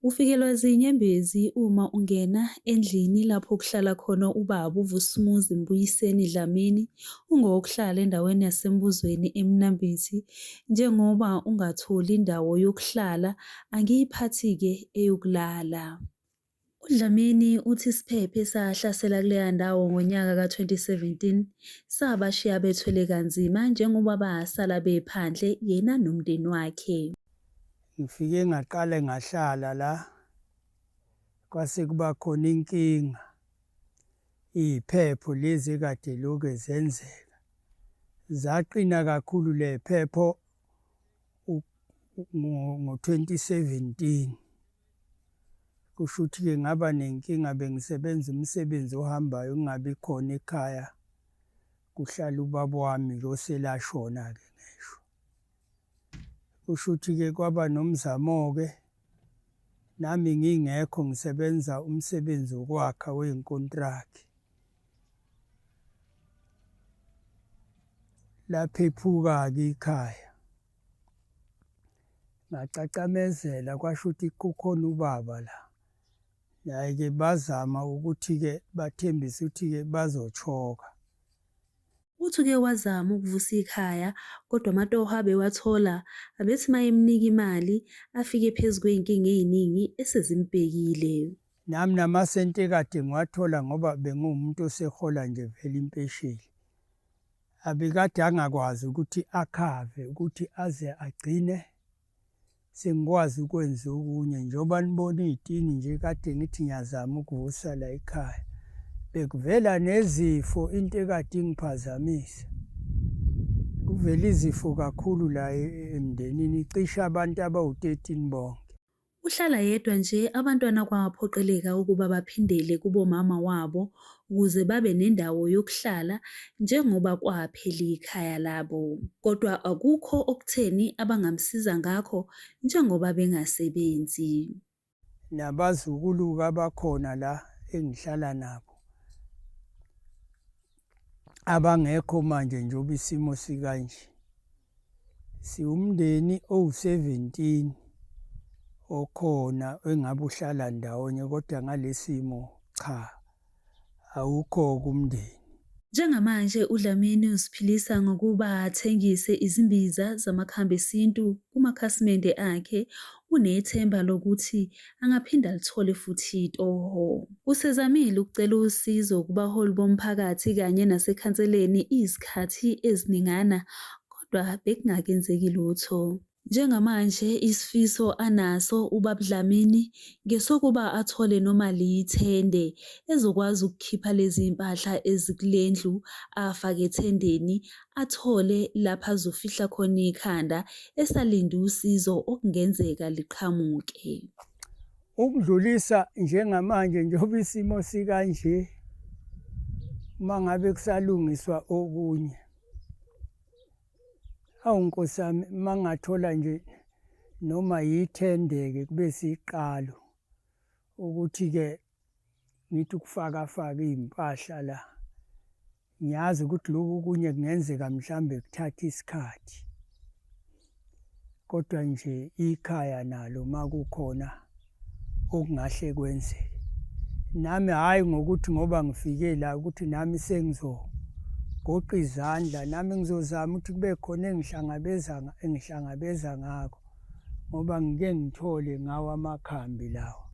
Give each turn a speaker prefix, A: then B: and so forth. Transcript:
A: Ufikelwa zinyembezi uma ungena endlini lapho kuhlala khona ubaba uVusimuzi Mbuyiseni Dlamini, ungowokuhlala endaweni yaseMbuzweni eMnambithi. Njengoba ungatholi indawo yokuhlala, angiyiphathi-ke eyokulala. UDlamini uthi isiphepho esahlasela kuleya ndawo ngonyaka ka-2017 sabashiya bethwele kanzima njengoba basala bephandle yena nomndeni wakhe.
B: Ngifike ngaqale ngahlala la, kwase kuba khona inkinga, iy'phepho lezi ekade lokhe zenzeka. Zaqina kakhulu ley'phepho ngo-2017. Kusho ukuthi-ke ngaba nenkinga bengisebenza umsebenzi ohambayo ngingabi khona ekhaya, kuhlala ubaba wami-ke oselashona-ke ngeshwa. Kusho ukuthi-ke kwaba nomzamo-ke, nami ngingekho ngisebenza umsebenzi wokwakha wey'nkontraki. Laphephuka-ke ikhaya. Ngacacamezela kwasho ukuthi kukhona ubaba la. Naye-ke bazama ukuthi-ke bathembise ukuthi-ke bazoshoka.
A: Uthi uke wazama ukuvusa ikhaya kodwa amatoho abewathola abethi uma emnika imali afike phezu kwey'nkinga ey'ningi esezimbhekile.
B: Nami namasenti ekade ngiwathola ngoba bengiwumuntu osehola nje vele impesheli, abekade angakwazi ukuthi akhave ukuthi aze agcine sengikwazi ukwenza okunye njengoba nibona iy'tini nje kade ngithi ngiyazama ukuvusa la ekhaya. Bekuvela nezifo into ekade ingiphazamisa. Kuvela izifo kakhulu la emndenini, cishe abantu abawu-13 bonke.
A: Uhlala yedwa nje abantwana kwaphoqeleka ukuba baphindele kubomama wabo ukuze babe nendawo yokuhlala njengoba kwaphela ikhaya labo. Kodwa akukho okutheni abangamsiza ngakho njengoba bengasebenzi.
B: Nabazukulu-ke abakhona la engihlala nabo abangekho manje njengoba isimo sikanje. Siwumndeni owu-17 okhona engabe uhlala ndawonye kodwa ngalesimo cha awukho-ke umndeni.
A: Njengamanje uDlamini uziphilisa ngokuba athengise izimbiza zamakhambi esintu kumakhasimende akhe. Unethemba lokuthi angaphinde alithole futhi itoho. Usezamile ukucela usizo kubaholi bomphakathi kanye nasekhanseleni izikhathi eziningana kodwa bekungakenzeki lutho. Njengamanje isifiso anaso uBab'Dlamini ngesokuba athole noma liyithende ezokwazi ukukhipha lezi mpahla ezikule ndlu afake ethendeni athole lapho azofihla khona ikhanda esalinde usizo okungenzeka liqhamuke.
B: Ukudlulisa njengamanje njengoba isimo sikanje, uma ngabe kusalungiswa okunye. Awu Nkosi yami, uma ngingathola nje noma yithende-ke kube siqalo ukuthi-ke ngithi ukufakafaka iy'mpahla la. Ngiyazi ukuthi lokhu okunye kungenzeka mhlawumbe kuthathe isikhathi, kodwa nje ikhaya nalo uma kukhona okungahle kwenzeke. Nami hhayi ngokuthi ngoba ngifike la ukuthi nami sengizogoqa izandla, nami ngizozama ukuthi kube khona engihlangabeza engihlangabeza ngakho ngoba ngike ngithole ngawo amakhambi lawa.